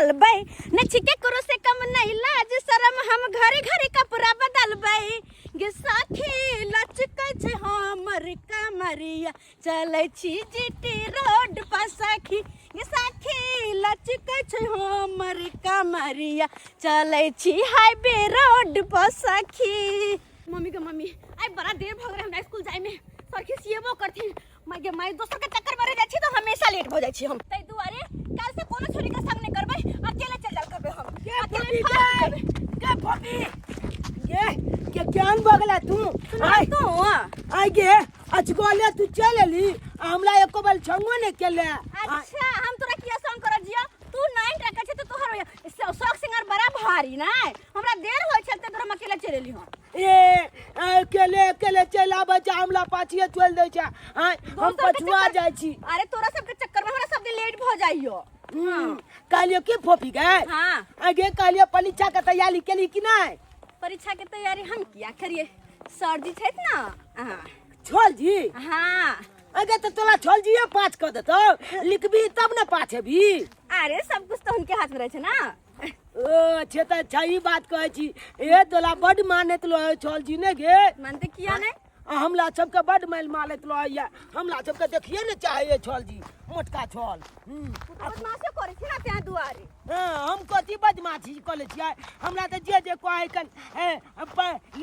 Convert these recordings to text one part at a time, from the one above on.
बदलबै। नहि छी केकरो से कम, नहि लाज शरम, हम घरे घरे कपड़ा बदलबै। गे साथी, लचकै छै हमर कमरिया, चलै छी जीटी रोड पर सखी। गे साथी, लचकै छै हमर कमरिया, चलै छी हाईवे रोड पर सखी। मम्मी के मम्मी, आइ बड़ा देर भऽ गेलै हमरा स्कूल जाय में। सर खिसिएबो करथिन। माय गे माय, दोसर के चक्कर में रह जाइ छी तऽ हमेशा लेट भऽ जाइ छी हम। ताहि दुआरे काल्हि से कोनो छोरी के संग नहि करबै, अकेले चलि जायल करबै हम। के अकेले फोपी फास्ट गे जेबै। के फोपी गे, के केहन भऽ गेला तू? आइ तू आइ गे, अचगोले तू चलि एली आ हमरा एको बेर छंगो नहि केले। अच्छा, हम तोरा किया संग करऽ जिया? तू नाइन रखै छै तऽ तोहर होइया शौक सिंगार बड़ा भारी। नहि, हमरा देर होइ छल तऽ तोरा हम अकेले चलि एली हम। ए, अकेले अकेले चलि आबै छै, हमरा पाछिए चलि दै छै। आँय, हम दोसर के पछुआ चक्कर- जाइ छी। अरे, तोरा सबके चक्कर में हमरा सब दिन लेट भऽ जाइयो। कहलियो की फोपी गे? हाँ। आगे कहलियो, परीक्षा के तैयारी केली कि नहि? परीक्षा के तैयारी हम किया करिए? सर जी छथि ना। हाँ। छल जी? हाँ। अगे तऽ तोरा छल जी पाँच कऽ देतौ, लिखबी तब ने पाँच हेबी। अरे, सब कुछ तो उनके हाथ में रहे छै ना। ओ अच्छे तऽ अच्छा ई बात कहै छी। ए, तोरा बड्ड मानैत रहै छल जी ने गे? मानते किया नहीं? आ हमरा सबके बड्ड मारि मारैत रहैया, हमरा सबके देखिए ने चाहैए छल जी, मोटका छल। तू तऽ बदमाशी करै छी ना तें दुआरे। हँ, हम कथी बदमाशी कऽ लै छियै? हमरा तऽ जे जे कहै कन ए,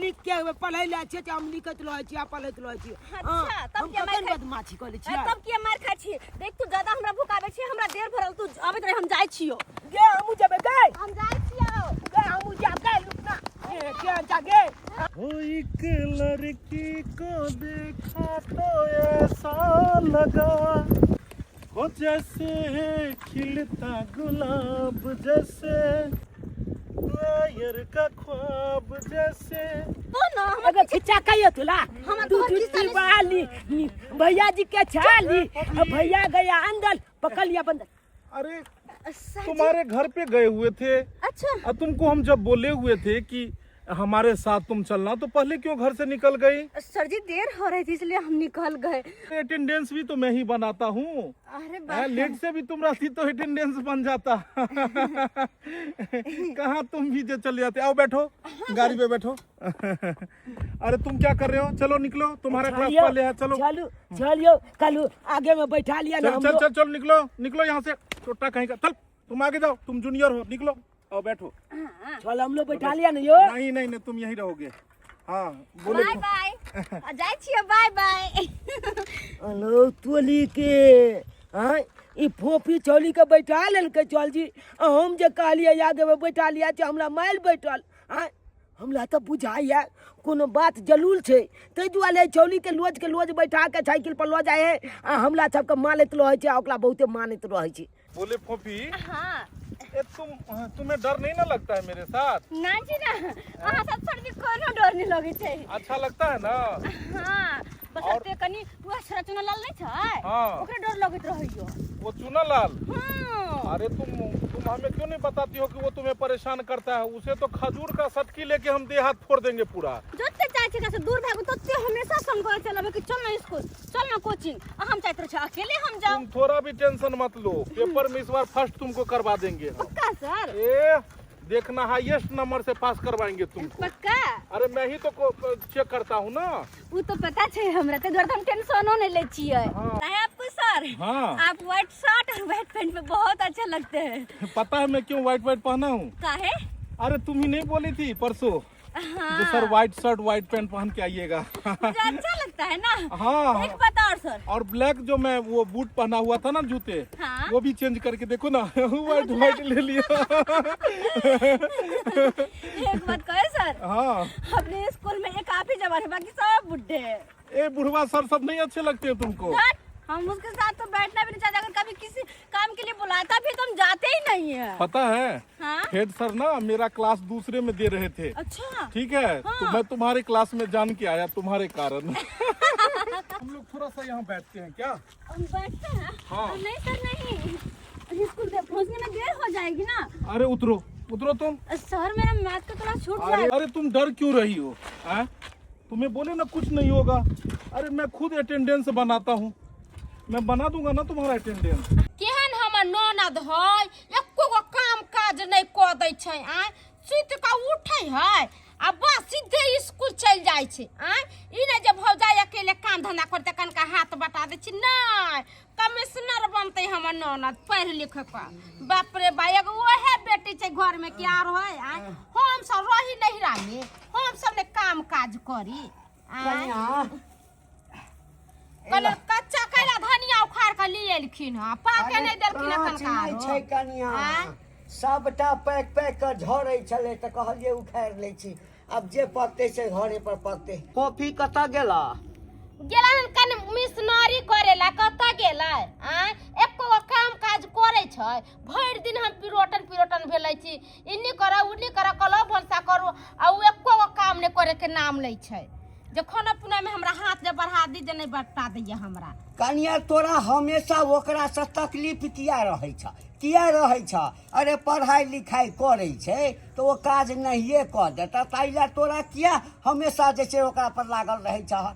लिख के पढ़ै लए छियै तऽ हम लिखैत रहै छियै आ पढ़ैत रहै छियै। हँ, अच्छा, तब हम किया मारि कखन खाइ- बदमाशी कऽ लै अरे, छियै? तब किया मार खाइ छी? देख, तू ज्यादा हमरा भुकाबै छी, हमरा देर भरल। तू आबैत रहे, हम जाइ छियो। गे, हमहूँ जेबै गे। हम जाइ छियो। गे, हमहूँ जायब गे। लुकना ए, के जा गे। हो एक लड़की को देखा तो ऐसा लगा हो जैसे खिलता गुलाब जैसे नायर का ख्वाब जैसे। तू ना हमर एगो खिच्चा कहियो तुला हमर दू तोहर जुत्ती खिस्सा नहीं- वाली भैया जी के छाली, अब भैया गया अंदर, पकड़ लिया बंदर। अरे, सर जी, तुम्हारे घर पे गए हुए थे। अच्छा। और तुमको हम जब बोले हुए थे कि हमारे साथ तुम चलना, तो पहले क्यों घर से निकल गई? सर जी, देर हो रही थी, इसलिए हम निकल गए। अटेंडेंस भी तो मैं ही बनाता हूँ। अरे हैं, बाप लेट से भी तुम रहती तो अटेंडेंस बन जाता। कहाँ तुम भी जो चले जाते। आओ, बैठो, गाड़ी पे बैठो। अरे, तुम क्या कर रहे हो? चलो निकलो, तुम्हारा क्लास चलियो, पहले है, चलो। चलू चलियो, कल आगे में बैठा लिया ना चल हम चल लोग। चल चल, निकलो निकलो यहाँ से, छोटा कहीं का। चल, तुम आगे जाओ, तुम जूनियर हो, निकलो आओ बैठो। चल, हम लोग बैठा लिया ना यो। नहीं नहीं नहीं, तुम यहीं रहोगे। हाँ, बोले। बाय बाय, जाइ छियो, बाय बाय। हेलो, तोली के हाँ, ई फोफी चौली के बैठा लेलकै चल जी, आ हम जे कहलियै आगे में बैठा लिया छै, हमरा मारि बैठल। आँय, हमरा तऽ बुझाइए कोनो बात जरूर छै, ताहि दुआरे चौली के लोज के लोज बैठा के साइकिल पर लऽ जाइ है आ हमरा सबके मानैत रहै छै आ ओकरा बहुते मानैत रहै छै। बोले फोफी। हाँ। ए, तुम्हें डर नहीं ना लगता है मेरे साथ? ना जी ना, अहाँ सब सर जी कोनो डर नहीं लगै छै। अच्छा लगता है ना? हाँ, बस और- ते कनि वह छोरा चुना लाल नहीं छै? हाँ। ओकरे डर लगैत रहैयो। वो चुना लाल? हाँ। अरे, तुम हमें क्यों नहीं बताती हो कि वो तुम्हें परेशान करता है? उसे तो खजूर का सटकी लेके हम देह हाथ फोड़ देंगे पूरा। जते चाहे छै से दूर भागू, तते हमेशा संग करे चलबे कि चल ना स्कूल, चल ना कोचिंग, आ हम चाहते रहै अकेले हम जाऊ। तुम थोड़ा भी टेंशन मत लो, पेपर में इस बार फर्स्ट तुमको करवा देंगे हम। पक्का सर? ए, देखना, हाईएस्ट नंबर से पास करवाएंगे तुमको। पक्का? अरे, मैं ही तो चेक करता हूँ ना। उ तो पता छै हमरा, ते दुआरे तो हम टेंशनो नहीं ले छियै। हाँ। है आपको सर? हाँ। आप व्हाइट शर्ट और व्हाइट पैंट में बहुत अच्छा लगते हैं। पता है मैं क्यों व्हाइट व्हाइट पहना हूँ? काहे? अरे, तुम ही नहीं बोली थी परसों हाँ। जो sir, white shirt white pant पहन के आइएगा। मुझे अच्छा लगता है ना। हाँ। एक बात और सर। और ब्लैक जो मैं वो बूट पहना हुआ था ना, जूते, हाँ। वो भी चेंज करके देखो ना, व्हाइट व्हाइट ले लिया। एक बात कहे सर? हाँ। अपने स्कूल में एक आप ही जवान है, बाकी सब बुढ़े हैं। ए, बुढ़वा सर सब नहीं अच्छे लगते हैं तुमको? हट, हम उसके साथ तो बैठना भी नहीं चाहते। अगर कभी किसी काम के लिए बुलाता भी तो हम जाते ही नहीं है। पता है, हाँ? हेड सर ना मेरा क्लास दूसरे में दे रहे थे। अच्छा। ठीक है, तो हाँ। मैं तुम्हारे क्लास में जान के आया तुम्हारे कारण। हम लोग थोड़ा सा यहाँ बैठते हैं क्या? हम बैठते हैं। हाँ। नहीं सर, नहीं, स्कूल पे पहुंचने में देर हो जाएगी ना। अरे, उतरो उतरो तुम। सर, मेरा मैथ का क्लास छूट अरे जाएगा। अरे, तुम डर क्यों रही हो? हैं? तुम्हें बोले ना, कुछ नहीं होगा। अरे, मैं खुद अटेंडेंस बनाता हूँ, मैं बना दूंगा ना तुम्हारा अटेंडेंस। केहन हमर ननद है, एको गो काम काज काज नहि कऽ दै छै। आँय, सुति कऽ उठै है आ बस सीधे स्कूल चलि जाइ छै। आँय, ई नहि जे भौजाइ अकेले काम धंधा करतै, कनिका हाथ बटा दै छै। नहि, कमिश्नर बनतै हमर ननद पढ़ि लिख कऽ। बाप रे बा, एगो ओहे बेटी छै घरमे कि आर है? आँय, हम सब रही नहिरामे, हम सब ने काम काज करी। आँय, कनिया कल कच्चा कैला धनिया उखाड़ कऽ लिए एलखिन हँ, पाके नहि देलखिन काँच एखन। नहि छै कनिया, आँय? सबटा पैक पैक कऽ झरै छलै तऽ कहलियै उखाड़ि लै छी, आब जे पकतै से घरे पर पकतै। कॉफी कतऽ गेला? गेला हन कनि मिशनरी करेला। कतऽ गेलै? आँय, एको गो काम काज करै छै? भरि दिन हम पिरोटन पिरोटन भेलै छी, इन्नी करऽ उन्नी करऽ, कलौ भनसा करू, आ उ एको गो काम नहि करे के नाम लै छै। जे खाना पीना में हमरा हाथ जे बढ़ा दी, जे नहि बटा दैया हमरा। कनिया, तोरा हमेशा ओकरासँ तकलीफ किया रहै छ, किया रहै छ? अरे, पढ़ाइ लिखाइ करै छै तऽ ओ काज नहिए कऽ देतऽ, ताहि लए तोरा किया हमेशा जे छै ओकरा पर लागल रहै छह?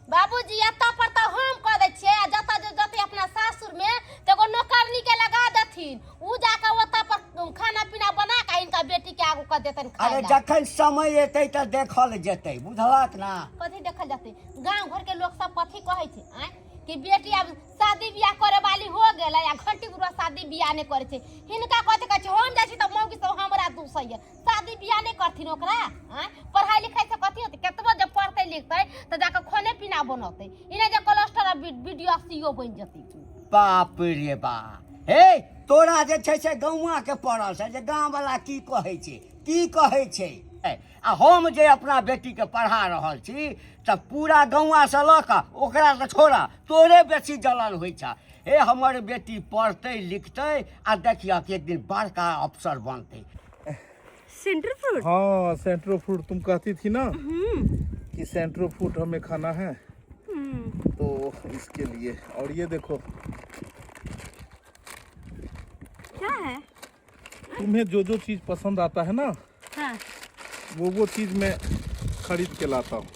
बाबूजी, एतऽ पर तऽ हम कऽ दै छियै, आ जतऽ जे जतै अपना सासुर में तऽ एगो नौकरनी के लगा देथिन, उ जाकऽ ओतऽ पर खाना पीना बना कऽ हिनका बेटी के आगू कऽ देतनि खाय अरे लए। जखन समय एतै तऽ देखल जेतै, बुझलक ना? कथी देखल जेतै? गाँव घर के लोग सब कथी कहै छै? आँय, कि बेटी आब शादी बियाह करे वाली हो गेलै आ घंटी गुरुआ शादी बियाह नहि करै छै। हिनका कथी कहै छै? हम जाइ छी तऽ मौगी सब हमरा दूसैया, शादी बियाह नहि करथिन ओकरा। आँय, पढ़ाई लिखाई से कथी होतै? कतबो जे पढ़तै लिखतै तऽ जाकऽ खाने पीना बनौतै, इने जे क्लस्टर आ वीडियो सीओ बनि जेतै। बाप रे बाप, हे तोरा जे छै से गौआके पड़ल छै जे गाँववला की कहै छै, की कहै छै। आ हम जे अपना बेटीके पढ़ा रहल छी तऽ पूरा गौआसँ लऽ कऽ ओकरा तऽ छोड़ा, तोरे बेसी जलन होइ छ। हे, हमर बेटी पढ़तै लिखतै आ देखियह एक दिन बड़का अफसर बनतै। Centre fruit? हाँ, सेंट्रो फ्रूट। तुम कहती थी ना कि सेंट्रो फ्रूट हमें खाना है, तो इसके लिए। और ये देखो। क्या है? तुम्हें जो जो चीज पसंद आता है ना, वो चीज मैं खरीद के लाता हूँ।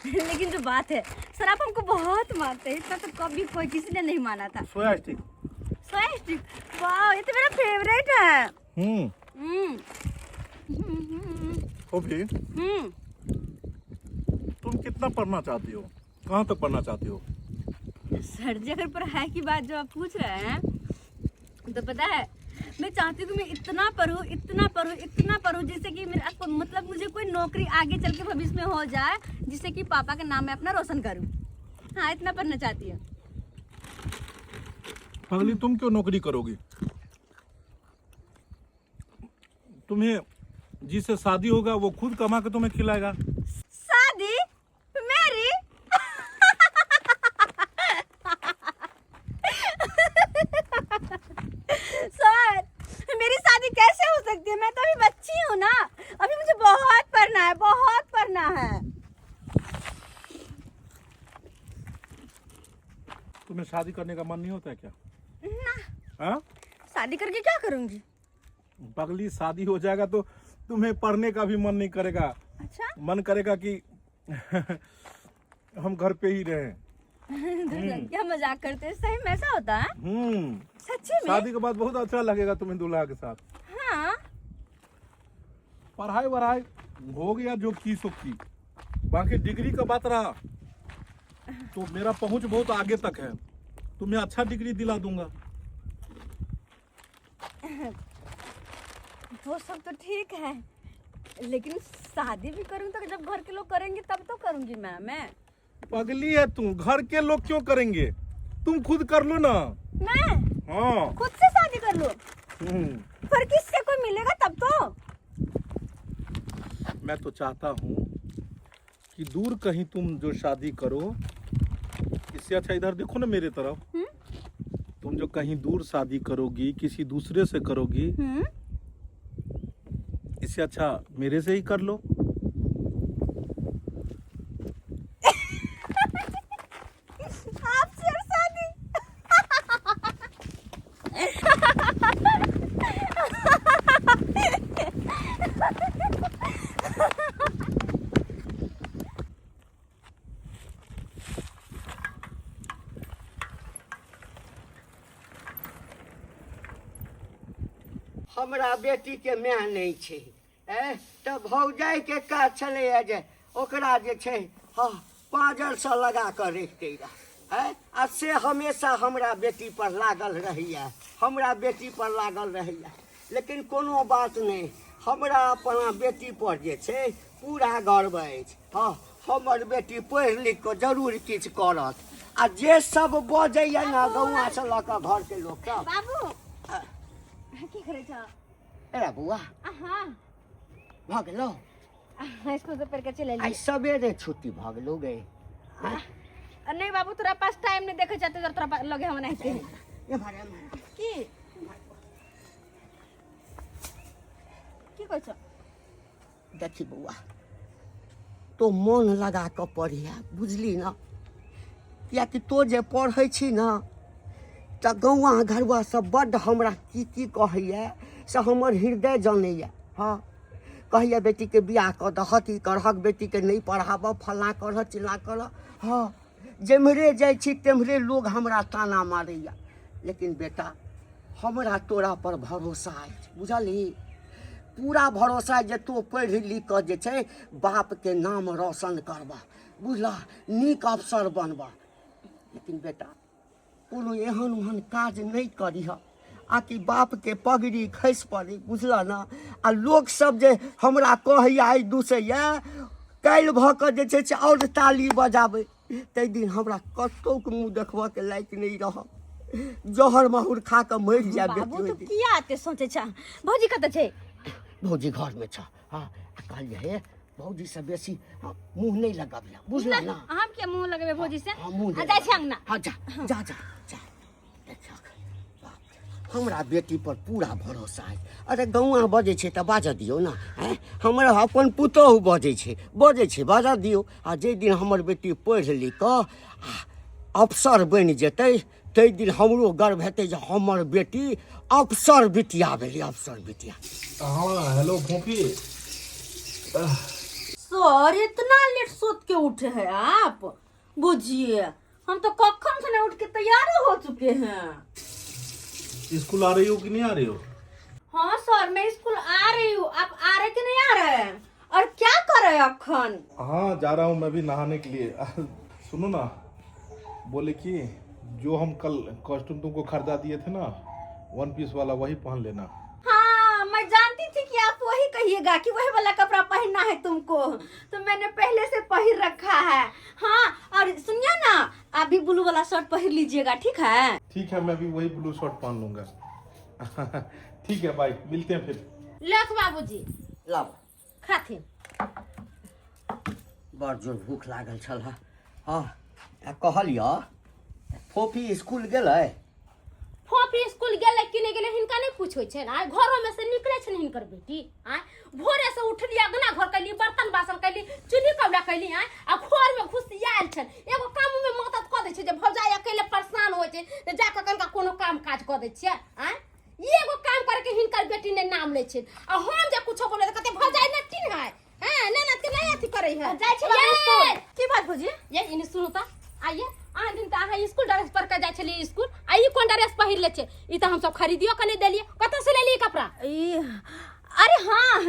लेकिन जो बात है सर, आप हमको बहुत मानते हैं, इतना तो कभी कोई किसी ने नहीं माना था। सोया स्टिक। सोया स्टिक, वाह, ये तो मेरा फेवरेट है। फोफी, तुम कितना पढ़ना चाहती हो? कहाँ तक पढ़ना चाहती हो? सर जी, अगर पढ़ाई की बात जो आप पूछ रहे हैं तो पता है, मैं चाहती हूँ कि मैं इतना पढ़ूँ, इतना पढ़ूँ, इतना पढ़ूँ, जिससे कि मेरा मतलब मुझे कोई नौकरी आगे चल के भविष्य में हो जाए, जिससे कि पापा का नाम मैं अपना रोशन करूँ। हाँ, इतना पढ़ना चाहती हूँ। पगली, तुम क्यों नौकरी करोगी? तुम्हें जिससे शादी होगा वो खुद कमा के तुम्हें खिलाएगा। शादी मेरी? सर, मेरी शादी कैसे हो सकती है? मैं तो अभी बच्ची हूँ ना, अभी मुझे बहुत पढ़ना है, बहुत पढ़ना है। तुम्हें शादी करने का मन नहीं होता है क्या? ना। हाँ? शादी करके क्या करूँगी? पगली, शादी हो जाएगा तो तुम्हें पढ़ने का भी मन नहीं करेगा। अच्छा? मन करेगा कि हम घर पे ही रहें। क्या मजाक करते हैं, सही में ऐसा होता है? हम्म। सच्ची में? शादी के बाद बहुत अच्छा लगेगा तुम्हें दूल्हा के साथ। हाँ। पढ़ाई वढ़ाई हो गया जो की सो की, बाकी डिग्री का बात रहा तो मेरा पहुंच बहुत आगे तक है, तुम्हें अच्छा डिग्री दिला दूंगा। वो सब तो ठीक है, लेकिन शादी भी करूँ तो जब घर के लोग करेंगे तब तो करूँगी मैं। पगली है तू, घर के लोग क्यों करेंगे? तुम खुद कर लो ना। मैं? हाँ। खुद से शादी कर लो? हम्म। पर किससे? कोई मिलेगा तब तो। मैं तो चाहता हूँ कि दूर कहीं तुम जो शादी करो, इससे अच्छा इधर देखो ना मेरे तरफ। तुम जो कहीं दूर शादी करोगी, किसी दूसरे से करोगी, इससे अच्छा मेरे से ही कर लो। आपसे और शादी? हमरा बेटीके माय नहि छै। ए तऽ भौजाइके काज छलैए जे ओकरा जे छै, हँ, पाँजरसँ लगा कऽ रखिते रहए। आ से हमेशा हमरा बेटी पर लागल रहैए, हमरा बेटी पर लागल रहैए। लेकिन कोनो बात नहि, हमरा अपना बेटी पर जे छै पूरा गर्व अछि। हँ, हमर बेटी पढ़ि लिख कऽ जरूर किछु करत। आ जे सब बजैए ने गौआँसँ लऽ कऽ घरके लोक सब। बाबू, की करै छह? एरा बौआ, अहाँ भऽ गेलौ? स्कूल से पढ़ के चलि आइ एलियै। सवेरे छुट्टी भऽ गेलौ गे? नहीं बाबू, तोरा पास टाइम नहीं देखे चाहते तोरा लगे हम नहीं। एम्हर एम्हर। की की कहै छौ? देखी बौआ, तो मोन लगा कऽ पढ़िया, बुझली ने? किएकि तो जे पढ़ै छी ने तऽ गौआँ घरुआ सब बड्ड हमरा की की कहैए से हमर हृदय जनैए। हँ, कहैए बेटीके बियाह कऽ दहक, ई करहक, बेटीके नहि पढ़ाबऽ, फल्लाँ करह, चिल्लाँ करह। हँ, जेम्हरे जाइ छी तेम्हरे लोग हमरा ताना मारैए। लेकिन बेटा, हमरा तोरा पर भरोसा अछि, बुझलही? पूरा भरोसा जे तू पढ़ि लिख कऽ जे छै बापके नाम रोशन करबह, बुझलह? नीक अफसर बनबह। लेकिन बेटा, कोनो एहन ओहन काज नहि करिह आकि बापके पगड़ी खसि पड़ै, बुझलह ने? आ लोकसभ जे हमरा कहैए, आइ दुसैए, काल्हि भऽ कऽ जे छै से आओर ताली बजाबै, ताहि दिन हमरा कतहुके मुँह देखबऽके लायक नहि रहब। जहर माहुर खा कऽ मरि जायब। बाबू, बेटी, तू ओहि दिन। किया एते सोचै छ? भौजी कतऽ छै? भौजी घरमे छ। हँ, आ कहलियै हे, भौजीसँ बेसी, हँ, मुँह नहि लगबिह, बुझलह ने? हम के मुंह लगेबै भौजी से? हँ, मुँह आ जाइ छी अंगना। हँ, जा जा जा जा। देखक बाप रे, हमरा बेटी पर पूरा भरोसा अछि। अरे, गौआँ बजै छै तऽ बाजऽ दियौ ने। आँय, हमरा अपन पुतोहु बजै छै, बजै छै, बाजऽ दियौ। आ जाहि दिन हमर बेटी पढ़ि लिख कऽ आ अफसर बनि जेतै, ताहि दिन हमरो गर्व हेतै जे हमर बेटी अफसर बिटिया भेलै, अफसर बिटिया। हाँ, हेलो फोफी। सर, इतना लेट सोच के उठे हैं आप? बुझिए, हम तो कखन से नहीं उठ के तैयार हो चुके हैं। स्कूल आ रही हो कि नहीं आ रही हो? हाँ सर, मैं स्कूल आ रही हूँ। आप आ रहे कि नहीं आ रहे हैं और क्या कर रहे हैं अखन? हाँ, जा रहा हूँ मैं भी नहाने के लिए। सुनो ना, बोले कि जो हम कल कॉस्ट्यूम तुमको खरीदा दिए थे ना, वन पीस वाला, वही पहन लेना। हाँ, मैं जानती थी कि आप वही कहिएगा कि वही वाला कपड़ा पहनना है तुमको, तो मैंने पहले से पहन रखा है। हाँ, और सुनिए ना, आप भी ब्लू वाला शर्ट पहन लीजिएगा, ठीक है? ठीक है, मैं भी वही ब्लू शर्ट पहन लूंगा। ठीक है, बाय, मिलते हैं फिर। लख बाबूजी। लाब। खाथिन। बड़ जोर भूख लागल छल। हँ, आ कहलिअ, फोफी स्कूल गेलै? फोफी स्कूल गेलै कि नहि गेलै, हिनका नहि पूछै छनि। आइ घरोमे से निकलै छनि हिनकर बेटी? आँय, भोरे से उठली, अगना घर कैली, बर्तन बासन कैली, चूल्ही कौला कैली, आँय, आ घरमे घुसियायल छनि। एगो काममे मदद कऽ दै छै जे भौजाइ अकेले परेशान होइ छै तऽ जाकऽ कनिका कोनो काम काज कऽ दै छियै? आँय, ई एगो काम करके हिनकर बेटी ने नाम लै छै। आ हम जे कुछो बोले तऽ कहते भौजाइ ने चिन्ह है, हैं, ननद के नहीं अथी करै है। जाइ छी बाबू स्कूल। की बात भौजी? ये इने सुनू तऽ, आइए। आन दिन तऽ अहाँ स्कूल ड्रेस पर के जाइ छलियै स्कूल, आ ई कोन ड्रेस पहिर ले छै? ई तऽ हमसब खरीदियो के नहि देलियै। कतऽ से लेलियै कपड़ा? ई, अरे हाँ,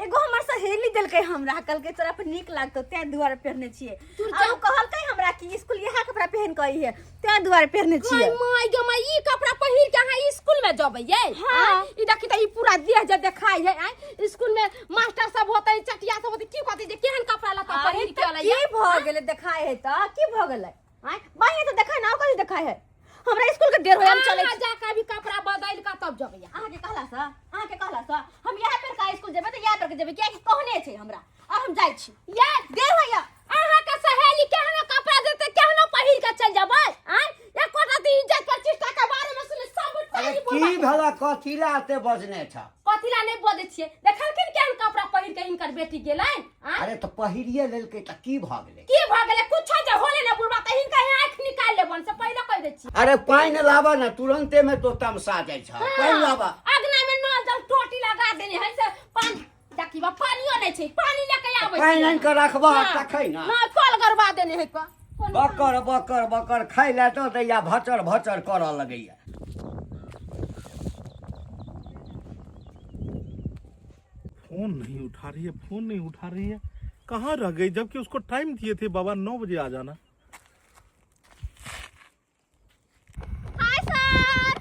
एगो हमर सहेली देलकै हमरा, कहलकै तोरा पर नीक लागतौ, तें दुआरे पहिरने छियै। और उ कहलकै हमरा कि स्कूल इएह कपड़ा पहिन के अइहे, तें दुआरे पहिरने छियै। गै माय गे माय, ई कपड़ा पहिर के अहाँ स्कूल में जबै यै? हाँ। ई देखी तऽ ई पूरा देह जे देखाइ है। आँय, स्कूल में मास्टर सब होतै, चटिया सब होतै, की कहतै जे केहन कपड़ा लत्ता अरे पहिर के तऽ अलै? की भऽ गेलै? देखाइ है तऽ की भऽ गेलै? आँय, बाहिर तऽ देखाइ ना, कथी देखाइ है? हमरा स्कूल के देर होय, हम चलै अहाँ छी। जाके अभी कपड़ा बदलि कऽ तब जबै। अहाँके कहला से, अहाँके कहला से हम इएह पर का स्कूल जेबै तऽ इएह पर के जेबै, कियाकि कहने छै हमरा, और हम जाइ छी। ये देर होइया। अहाँके सहेली केहनो कपड़ा देतै, केहनो पहिर के चलि जेबै? आँय, एकोटा तऽ इज्जत प्रतिष्ठा के बारे में सुने सब अरे टाइम। की भेला? कथी ला एते बजने छ? कथी ला नहि बजै छियै? देखलखिन केहन कपड़ा पहिर के हिनकर बेटी गेलनि? आँय? अरे, तऽ पहिरिए लेलकै तऽ की भऽ गेलै? की भऽ गेलै? कुछो जे होले ने बुढ़बा, तऽ हिनका आँखि निकालि लेबन से पहिले कहि दै छी। अरे, पानि लाबऽ ने, तुरन्ते में तो तमसा जाइ छ। पानि लाबऽ। अगना में नल जल टोटी लगा देने है से पानी देखी बा, पानियो नहि छै, पानी लेके आबै पानि छियै। आनि कऽ राखबह हाँ। तखन ने। हाँ, कल गरबा देने है क बकर बकर बकर, खाइ लए दऽ दैया, भचर भचर करऽ लगैया। फोन नहीं उठा रही है, फोन नहीं उठा रही है, कहाँ रह गई? जबकि उसको टाइम दिए थे बाबा 9 बजे आ जाना। Hi sir.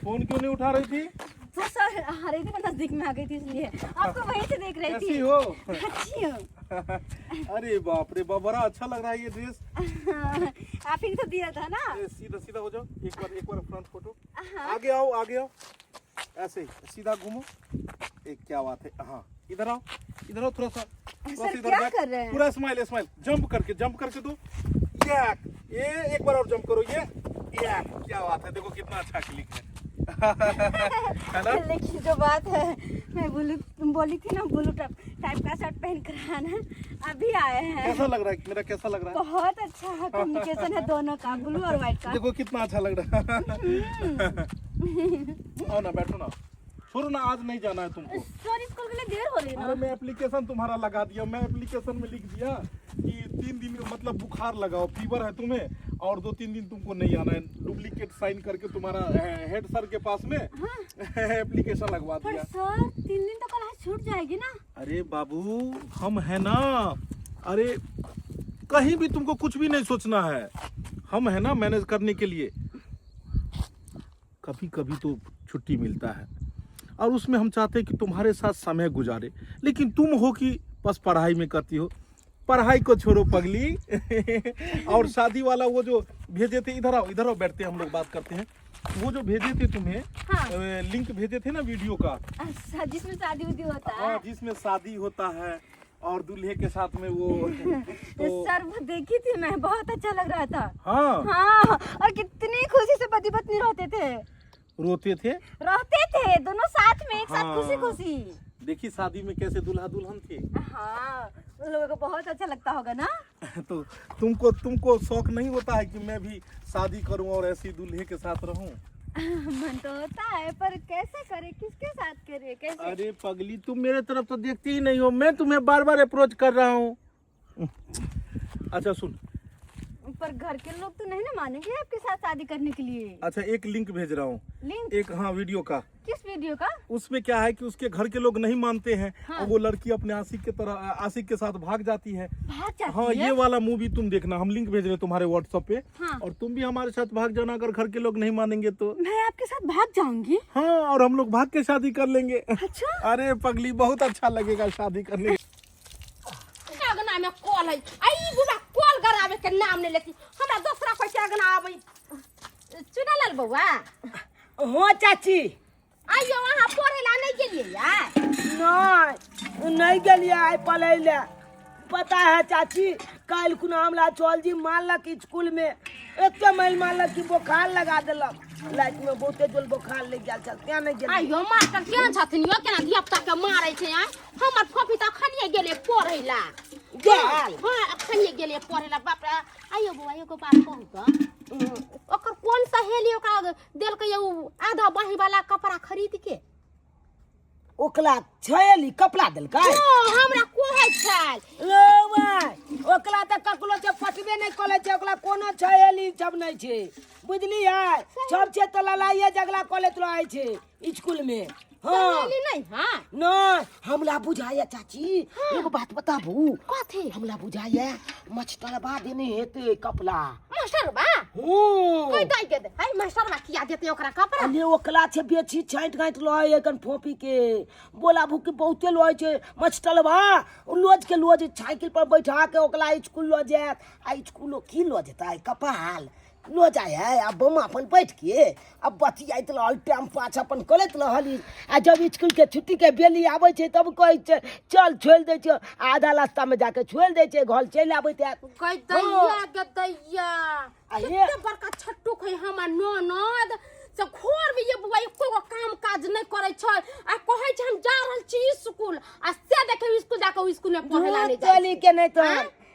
फोन क्यों नहीं उठा रही थी? वो सर आ रही थी, मैं नजदीक में आ गई थी इसलिए आपको वहीं से देख रही कैसी थी। हो? अच्छी हो। अरे बाप रे बाप, बड़ा अच्छा लग रहा है ये ड्रेस। आप ही ने तो दिया था ना। ए, सीधा सीधा हो जाओ, एक बार फ्रंट फोटो। आगे आओ, आगे आओ, ऐसे ही सीधा घूमो। एक क्या बात है। हाँ इधर आओ, इधर आओ थोड़ा सा, थोड़ा सा सर, इधर क्या बैक। कर रहे हैं? पूरा स्माइल, स्माइल, जंप करके दो। ये एक बार और जंप करो, ये क्या बात है, देखो कितना अच्छा क्लिक है। है ना? लेकिन जो बात है, मैं बोली बोली थी ना ब्लू टाइप का शर्ट पहन कर आना, अभी आए हैं। कैसा लग रहा है मेरा, कैसा लग रहा है? बहुत अच्छा कम्युनिकेशन है दोनों का, ब्लू और व्हाइट का। देखो कितना अच्छा लग रहा है। आओ ना, बैठो ना, छोड़ो ना, आज नहीं जाना है तुमको। सर स्कूल के लिए देर हो रही है अरे ना। मैं एप्लीकेशन तुम्हारा लगा दिया, मैं एप्लीकेशन में लिख दिया कि 3 दिन मतलब बुखार लगाओ, फीवर है तुम्हें और 2-3 दिन तुमको नहीं आना है। डुप्लीकेट साइन करके तुम्हारा हेड सर के पास में एप्लीकेशन लगवा पर दिया। सर 3 दिन तो क्लास छूट जाएगी ना। अरे बाबू हम है ना, अरे कहीं भी तुमको कुछ भी नहीं सोचना है, हम है ना मैनेज करने के लिए। कभी कभी तो छुट्टी मिलता है और उसमें हम चाहते हैं कि तुम्हारे साथ समय गुजारे, लेकिन तुम हो कि बस पढ़ाई में करती हो। पढ़ाई को छोड़ो पगली। और शादी वाला वो जो भेजे थे, इधर आओ, इधर आओ, बैठते हैं हम लोग, बात करते हैं। वो जो भेजे थे तुम्हें, हाँ। लिंक भेजे थे ना वीडियो का। अच्छा, जिसमें शादी उदी होता है। हाँ, जिसमें शादी होता है और दूल्हे के साथ में वो तो सर वो देखी थी मैं, बहुत अच्छा लग रहा था। हाँ। हाँ, और कितनी खुशी से पति पत्नी रहते थे। रोते थे, रहते थे दोनों साथ में, एक साथ हाँ। खुशी खुशी। देखी शादी में कैसे दूल्हा दुल्हन थे। हाँ, उन लोगों को बहुत अच्छा लगता होगा ना। तो तुमको तुमको शौक नहीं होता है कि मैं भी शादी करूं और ऐसी दूल्हे के साथ रहूं? मन तो होता है, पर कैसे करे, किसके साथ करे, कैसे? अरे पगली, तुम मेरे तरफ तो देखती ही नहीं हो, मैं तुम्हें बार बार अप्रोच कर रहा हूँ। अच्छा सुन, पर घर के लोग तो नहीं ना मानेंगे आपके साथ शादी करने के लिए। अच्छा एक लिंक भेज रहा हूँ। लिंक? एक, हाँ, वीडियो का। किस वीडियो का? उसमें क्या है कि उसके घर के लोग नहीं मानते हैं, हाँ। और वो लड़की अपने आशिक के तरह, आशिक के साथ भाग जाती है। भाग जाती हाँ, है? ये वाला मूवी तुम देखना, हम लिंक भेज रहे हैं तुम्हारे व्हाट्सएप पे। हाँ। और तुम भी हमारे साथ भाग जाना अगर घर के लोग नहीं मानेंगे तो। मैं आपके साथ भाग जाऊंगी? हाँ, और हम लोग भाग के शादी कर लेंगे। अच्छा। अरे पगली, बहुत अच्छा लगेगा शादी करने। अगना में कल है, आई बुढ़ा कल गराबे के नाम नहीं लेती, हमरा दोसरा कोई के अगना आबै। चुनालाल बौआ। हाँ चाची। आइयो अहाँ पढ़े ला नहीं गेलियै यार? नहीं, नहीं गेलियै आइ पढ़ै लए। पता है चाची, काल्हि खुना हमरा चल जी मारलक स्कूल में, एते मारि मारलक कि बोखार लगा देलक। राति में बहुते जोर बोखार लागि गेल छल, तें नहि गेलियै। आइयो मास्टर केहन छथिन यो, केना धिया पुता के मारै छै आइ? हमर फफी तऽ अखनिये गेलै पढ़ै ला। गेल? हाँ, अखनिये गेलै पढ़ै ला। बाप रे। आइयो बौआ, एगो बात कहू तऽ, ओकर कोन सहेली ओकरा देलकै उ आधा बाही वाला कपड़ा खरीद के? ओकरा छेली कपड़ा देलकै? हाँ, हमरा कहै छल। लो भाई, ओकरा तऽ ककरो से पटबे नहि करै छै, ओकरा कोनो छेली सब नहि छै, बुझलियै? सब छै तऽ लड़ाइए झगड़ा करैत रहै छै स्कूल में। हाँ। सहेली नहीं? हाँ। नहीं, हमरा बुझाइए चाची, एगो बात बताबू? कथी? हमरा बुझाइए मछतरबा देने हेतै कपड़ा। मास्टरबा? हूँ। कोई दाइ के दे है, मास्टरबा किया देते ओकरा कपड़ा? अरे ओकरा छै बेसी छाँटि काटि रहै एखन फोपी के, बोला भूखी बहुते रहै छै मछतरबा। लोज के लोज साइकिल पर बैठा के ओकरा स्कूल लऽ जायत, आ स्कूलो की लऽ जेतै, कपाल लऽ जाइ है। आ बम अपन बैठ के आ बतियाइत रहल, टाइम पास अपन करैत रहल। आ जब स्कूल के छुट्टी के बेली आबै छै तब कहै छै चल छोड़ि दै छै, आधा रास्ता में जाके छोड़ि दै छै, घर चलि आबैत हैत। गई दैया गे दैया, आ ये- कते बड़का छट्टुक है हमर ननद से, घर में ये बुआ एको गो काम काज नहीं करे छै, आ कहै छै हम जा रहल छी स्कूल, आ से देखे स्कूल जाके स्कूल में पढ़े ला नहीं जाइ। चली के नहीं तो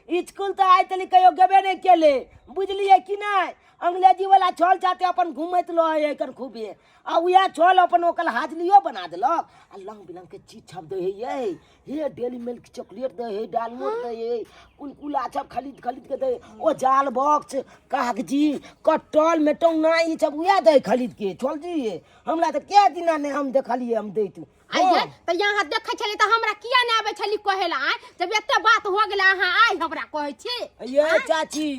स्कूल तऽ आइ तक कहियो गेबे नहि केलै, बुझलियै कि नहि? अंग्रेजी वाला छल जाते अपन घुमैत रहै एखन खूबे, आ उएह छल अपन ओकर हाजलियो बना देलक। आ रंग बिरंग के चीज सब दै है यै, हे डेली मिल्क चॉकलेट दै है, डालमोट दै है, कुलकुला सब खरीद खरीद के दै, ओ जाल बॉक्स कागजी कट्टल मेटौना ई सब उएह दै खरीद के। चल जी, हमरा तऽ कए दिना नहि हम देखलियै हम दैत। आइए तऽ यहाँ देखै छलियै तऽ हमरा किया नहि आबै छली कहै लए आय जब एते बात हो गेलै अहाँ आइ हमरा कहै छी ये चाची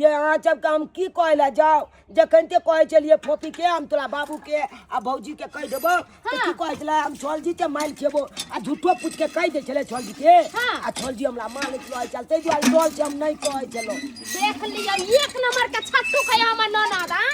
ये अहाँ सबके हम की कहै लए जाउ जखन ते कहै छलियै फोपी के हम तोरा बाबू के आ भौजी के कहि देबो तऽ की कहै छलै हम छलजी के मारि खेबो आ झूठो पूछ के कहि दै छलै छलजी के हाँ। आ छलजी हमरा मारैत रहै छल ताहि दुआरे डर से हम नहि कहै छलहुँ देख लियौ एक नंबर के छट्टू के हमर ननद आय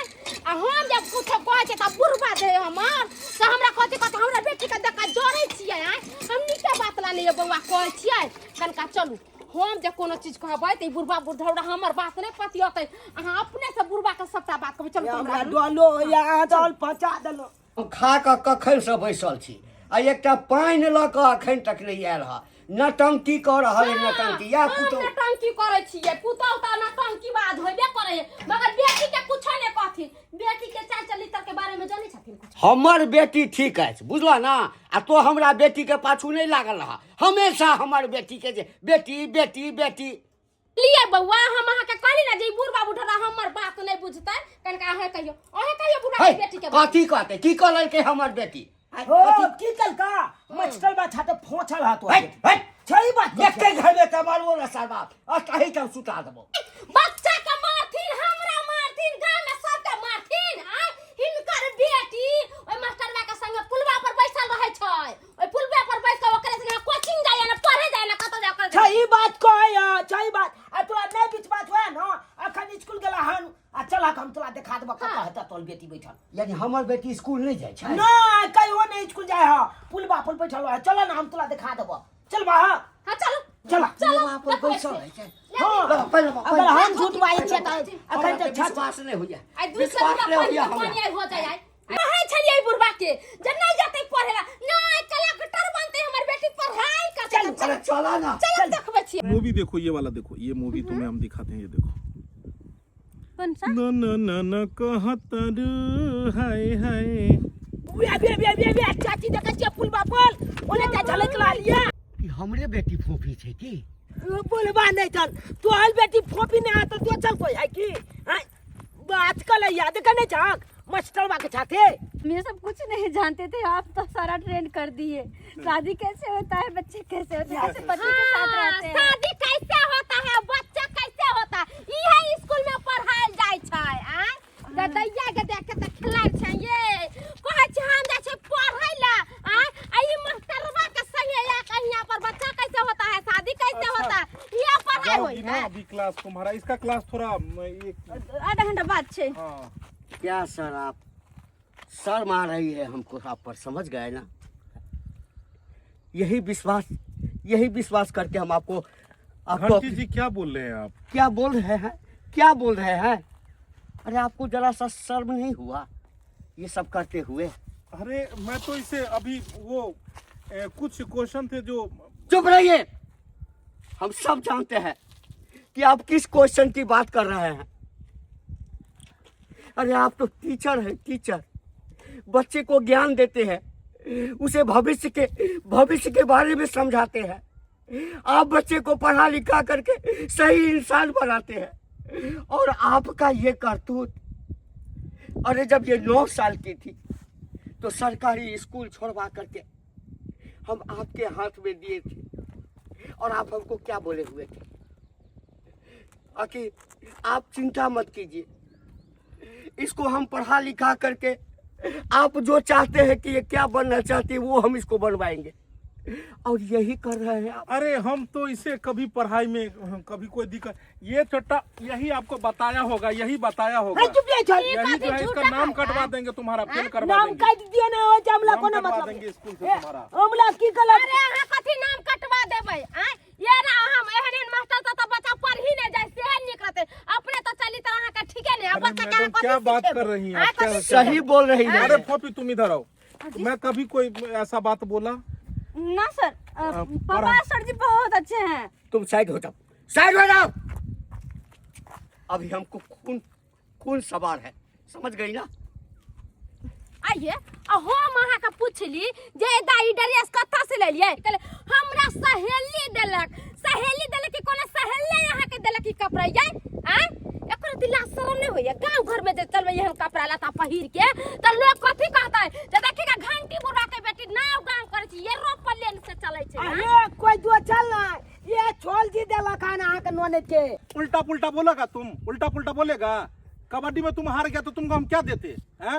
आ हम जब कुछो कहै छियै तऽ बुढ़बा दे हमर तऽ हमरा कहै छै कहतै हमरा बेटी के देख कऽ जरै छियै आय हम नीके बात ला नहीं बौआ कहै छियै कनका चलू हम जे कोनो चीज कहबै तऽ ई बुढ़बा बुढ़ौरा हमर बात नहि पतियतै अहाँ अपने से बुढ़बा के सबटा बात कहबै चलू ये तऽ हमरा हमरा डलो होइया अहाँ तऽ पहुँचा देलहुँ हम खा कऽ कखनसँ बैसल छी आ एकटा पानि लऽ कऽ अखन तक नहि आयल हँ नटंकी कऽ रहल है नटंकी या हम पुतहु नटंकी करै छियै पुतहु तऽ नटंकी बाज होबे करै है मगर बेटी के कुछो नहि कहथिन बेटी के चाल चलित्र के बारे में जानै छथिन कुछ हमर बेटी ठीक अछि बुझलह ने आ तो हमरा बेटीके पाछू नहि लागल रह हमेशा हमर बेटीके जे बेटी बेटी बेटी लिए बौआ हम अहाँके कहली ना जे ई बुढ़बा बुढ़रा हमर बात नहि बुझतै कनिका अहें कहियो अहें कहियो बुढ़ा है के बेटी के बात कथी कहते की कहलकै हमर बेटी है, हो कथी की कलका मछटल बा छाते फोछल हाथ है, है, सही बात एके घर में तऽ मारबो ने सरबा आ तही तब सुता देबो बच्चा के मारथिन हमरा मारथिन गांव में सबके मारथिन आय हिनकर बेटी ओहि मास्टरवा के संगे पुलवा पर बैसल रहै छै ओहि पुलवा पर बैस के ओकरे संगे कोचिंग जाइए ना पढ़े जाइए ना कतौ जाय ओकरे सही बात कहै है सही बात आ तोरा नहीं बीच बात होए ना अखन स्कूल गेला हन आ चल हम तोरा देखा देबो कतऽ हेतै तोर बेटी बैठल यानी हमर बेटी स्कूल नहि जाइ छै नहीं कहियो नहीं स्कूल जाए है पुलवा पर बैठल है चल ना हम तोरा देखा देबो चल बा हां चलो चल चलो पुलवा पर देखबै बैसल छियै। है छै हाँ पहिले बा, अगर पहिले हम झूठ बाजै छियै तऽ अखन हमरा तऽ तऽ छत विश्वास नहि होइया आइ दू सौ विश्वास रुपया नहि होइया पानि हमरा पानि आइ हो जाय आइ कहै छलियै बुढ़बा के जे नहि जेतै पढ़े ला नहि कलेक्टर बनतै हमर बेटी पढ़ाई करतै चल, अरे चला ना चल देखबै छियै मूवी देखो ये वाला देखो ये मूवी तुम्हें हम दिखाते हैं ये देखो कौन सा न न न न कहतर हाय हाय बे बे बे बे बे चाची देखै छियै पुलवा पर ओने जा झलक रहल ये ई हमरे बेटी फोफी छै की बोलबा नहीं चल तोहर बेटी फोपी नहीं आता तो चल कोई है की हैं? बात कर याद करने झांक मास्टर बा के छाते हम ये सब कुछ नहीं जानते थे आप तो सारा ट्रेंड कर दिए शादी कैसे होता है बच्चे कैसे होते हैं कैसे पति के साथ हाँ, रहते हैं शादी कैसे होता है बच्चा कैसे होता है इहे स्कूल में पढ़ायल जाइ छै आय ददैया के देख के तऽ खेलाइ छै ये कहै छै हम जाइ छै पढ़ै ला आय आ ई मास्टरवा के संगे या कहीं पर बच्चा कैसे होता है शादी कैसे अच्छा। होता है ये पढ़ाई जाओगी होई ना है अभी क्लास तुम्हारा इसका क्लास थोड़ा एक आधा घंटा बाद छे हाँ क्या सर आप शर्म आ रही है हमको आप पर समझ गए ना यही विश्वास यही विश्वास करके हम आपको आपको घंटी जी क्या बोल रहे हैं आप क्या बोल रहे हैं क्या बोल रहे हैं अरे आपको जरा सा शर्म नहीं हुआ ये सब करते हुए अरे मैं तो इसे अभी वो कुछ क्वेश्चन थे जो चुप रहिए हम सब जानते हैं कि आप किस क्वेश्चन की बात कर रहे हैं अरे आप तो टीचर हैं टीचर बच्चे को ज्ञान देते हैं उसे भविष्य के बारे में समझाते हैं आप बच्चे को पढ़ा लिखा करके सही इंसान बनाते हैं और आपका ये करतूत अरे जब ये 9 साल की थी तो सरकारी स्कूल छोड़वा करके हम आपके हाथ में दिए थे और आप हमको क्या बोले हुए थे आखिर आप चिंता मत कीजिए इसको हम पढ़ा लिखा करके आप जो चाहते हैं कि ये क्या बनना चाहती है वो हम इसको बनवाएंगे और यही कर रहे हैं आप अरे हम तो इसे कभी पढ़ाई में कभी कोई दिक्कत ये छोटा यही आपको बताया होगा यही बताया होगा है चुप रह चल यही जो है इसका नाम कटवा देंगे तुम्हारा फेल करवा नाम देंगे काट दियो ना हो हमला नाम कोनो कटवा मतलब देंगे स्कूल से ए, तुम्हारा। हमला की गलत अरे अहाँ कथी नाम कटवा देबै आँय ये ना हम एहन एहन मास्टर तऽ बच्चा पढ़ ही नहीं जाए से नीक रहतै अपने तो चली तर अहाँ के ठीके नहीं अरे बच्चा के अहाँ मैडम, कथी क्या बात सिखेबै? कर रही हैं अहाँ आप? क्या- कथी सही बोल रही है अरे फोपी तुम इधर आओ मैं कभी कोई ऐसा बात बोला ना सर पापा पढ़ा। सर जी बहुत अच्छे हैं तुम साइड हो जाओ साइड हो जाओ अभी हमको खून खून सवार है समझ गई ना आइए आ हम अहाँके पुछली जे दाई ड्रेस कतऽ से लेलियै कहले हमरा सहेली देलक सहेली देलक कि कोनो सहेले अहाँ के देलक ई कपड़ा ये आय एकर दिला शरम नहीं होइए गांव घर में जे चलबै एहन कपड़ा लत्ता पहिर के त लोग कथी कहतै जे देखी का घंटी बुढ़वा के बेटी नाव गांव करै छै ये रोपलेन से चलै छै आँय? अरे कोई दो चल ना ये छोल जी देलक हन अहाँके ननद के उल्टा पुल्टा बोलेगा तुम उल्टा पुल्टा बोलेगा कबड्डी में तुम हार गया तो तुमको हम क्या देते हैं